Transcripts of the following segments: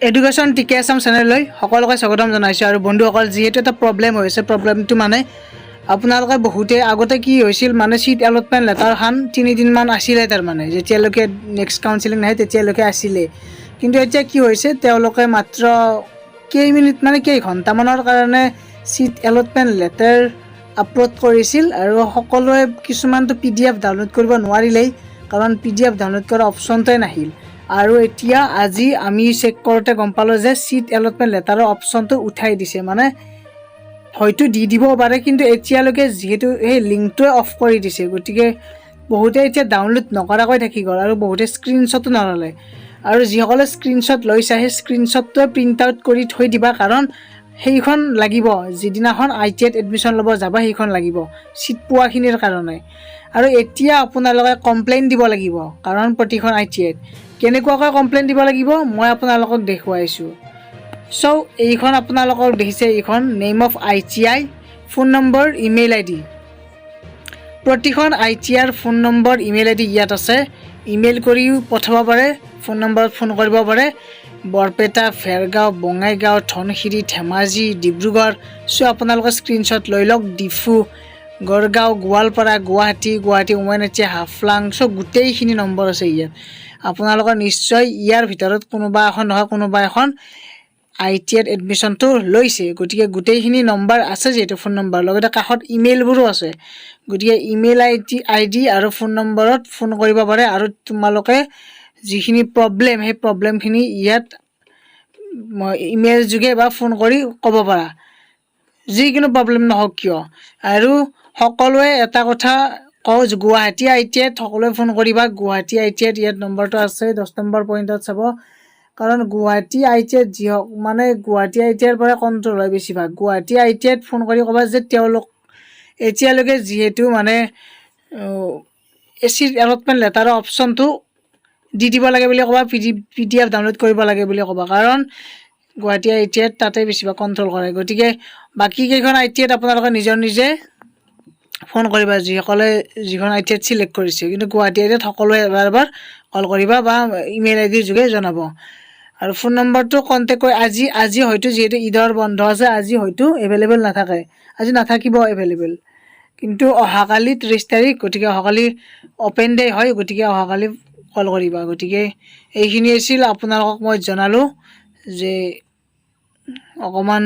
Education টিকে আছাম চেনেললৈ সকলোকে স্বাগতম জনাইছোঁ। আৰু বন্ধুসকল, যিহেতু এটা প্ৰব্লেম হৈছে, প্ৰব্লেমটো মানে আপোনালোকে বহুতে আগতে কি হৈছিল, মানে ছিট এলটমেণ্ট লেটাৰখন 3 দিনমান আছিলে, তাৰমানে যেতিয়ালৈকে নেক্সট কাউন্সিলিং নাহে তেতিয়ালৈকে আছিলে। কিন্তু এতিয়া কি হৈছে, তেওঁলোকে মাত্ৰ কেইমিনিট, মানে কেইঘণ্টামানৰ কাৰণে ছিট এলটমেণ্ট লেটাৰ আপলোড কৰিছিল আৰু সকলোৱে কিছুমানটো পিডিএফ ডাউনলোড কৰিব নোৱাৰিলেই, কাৰণ পিডিএফ ডাউনলোড কৰা অপশ্যনটোৱে নাহিল। আৰু এতিয়া আজি আমি চেক কৰোঁতে গম পালোঁ যে ছিট এলটমেণ্ট লেটাৰৰ অপশ্যনটো উঠাই দিছে। মানে হয়তো দি দিব পাৰে, কিন্তু এতিয়ালৈকে যিহেতু সেই লিংকটোৱে অফ কৰি দিছে, গতিকে বহুতে এতিয়া ডাউনলোড নকৰাকৈ থাকি গ'ল আৰু বহুতে স্ক্ৰীনশ্বটো নল'লে। আৰু যিসকলে স্ক্ৰীনশ্বট লৈছে, সেই স্ক্ৰীনশ্বটটোৱে প্ৰিণ্ট আউট কৰি থৈ দিবা, কাৰণ সেইখন লাগিব। যিদিনাখন আইটিআইত এডমিশ্যন ল'ব যাবা, সেইখন লাগিব ছিট পোৱাখিনিৰ কাৰণে। আৰু এতিয়া আপোনালোকে কমপ্লেইন দিব লাগিব, কাৰণ প্ৰতিখন আইটিআইত কেনেকুৱাকৈ কমপ্লেইন দিব লাগিব মই আপোনালোকক দেখুৱাইছোঁ। চ' এইখন আপোনালোকক দেখিছে, এইখন name of ITI, phone number, email ID। প্ৰতিখন আইটিআইৰ ফোন নম্বৰ, ইমেইল আইডি ইয়াত আছে। ইমেইল কৰিও পঠাব পাৰে, ফোন নম্বৰত ফোন কৰিব পাৰে। বৰপেটা, ভেৰগাঁও, বঙাইগাঁও, ধনশিৰি, ধেমাজি, ডিব্ৰুগড়। চ' আপোনালোকে স্ক্ৰীনশ্বট লৈ লওক। Diphu, Gargaon, Goalpara, Guwahati, Guwahati women ITI, Haflong. So' গোটেইখিনি নম্বৰ আছে ইয়াত। আপোনালোকৰ নিশ্চয় ইয়াৰ ভিতৰত কোনোবা এখন নহয় কোনোবা এখন আইটিআইত এডমিশ্যনটো লৈছে। গতিকে গোটেইখিনি নম্বৰ আছে যিহেতু, ফোন নম্বৰ লগতে কাষত ইমেইলবোৰো আছে, গতিকে ইমেইল আইডি আৰু ফোন নম্বৰত ফোন কৰিব পাৰে। আৰু তোমালোকে যিখিনি প্ৰব্লেম, সেই প্ৰব্লেমখিনি ইয়াত ইমেইল যোগে বা ফোন কৰি ক'ব পাৰা, যিকোনো প্ৰব্লেম নহওক কিয়। আৰু সকলোৱে এটা কথা কওঁ, গুৱাহাটী আইটিআইত সকলোৱে ফোন কৰিবা। গুৱাহাটী আইটিআইত ইয়াত নম্বৰটো আছে, 10 নম্বৰ পইণ্টত চাব। কাৰণ গুৱাহাটী আইটিআইত যি হওক, মানে গুৱাহাটী আইটিআইৰ পৰা কণ্ট্ৰল হয় বেছিভাগ। গুৱাহাটী আইটিআইত ফোন কৰি ক'বা যে তেওঁলোক এতিয়ালৈকে যিহেতু মানে ছিট এলটমেণ্ট লেটাৰৰ অপশ্যনটো দি দিব লাগে বুলি ক'বা, পিডিএফ ডাউনলোড কৰিব লাগে বুলি ক'বা, কাৰণ গুৱাহাটী আইটিআইত তাতে বেছিভাগ কণ্ট্ৰল কৰে। গতিকে বাকী কেইখন আইটিআইত আপোনালোকে নিজৰ নিজে ফোন কৰিবা, যিসকলে যিখন আইটিআইত চিলেক্ট কৰিছে। কিন্তু গুৱাহাটী আইটিআইত সকলোৱে এবাৰ এবাৰ কল কৰিবা বা ইমেইল আইডিৰ যোগে জনাব আৰু ফোন নম্বৰটো কণ্টেক্ট কৰি। আজি হয়তো যিহেতু ঈদৰ বন্ধ আছে, আজি হয়তো এভেইলেবল নাথাকে, আজি নাথাকিব এভেইলেবল। কিন্তু অহাকালি 30 তাৰিখ, গতিকে অহাকালি অ'পেন ডে হয়, গতিকে অহাকালি কল কৰিবা। গতিকে এইখিনি আছিল, আপোনালোকক মই জনালোঁ যে অকণমান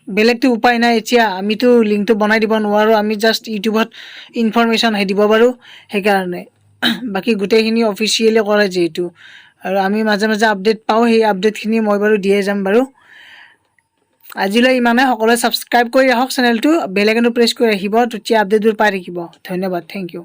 বেলেগতো উপায় নাই। এতিয়া আমিতো লিংকটো বনাই দিব নোৱাৰোঁ, আমি জাষ্ট ইউটিউবত ইনফৰমেশ্যনহে দিব পাৰোঁ। সেইকাৰণে বাকী গোটেইখিনি অফিচিয়েলি কৰে যিহেতু আৰু আমি মাজে মাজে আপডেট পাওঁ, সেই আপডেটখিনি মই বাৰু দিয়ে যাম বাৰু। আজিলৈ ইমানে। সকলোৱে ছাবস্ক্ৰাইব কৰি ৰাখক চেনেলটো, বেল আইকনটো প্ৰেছ কৰি ৰাখিব, তেতিয়া আপডেটবোৰ পাই থাকিব। ধন্যবাদ, thank U.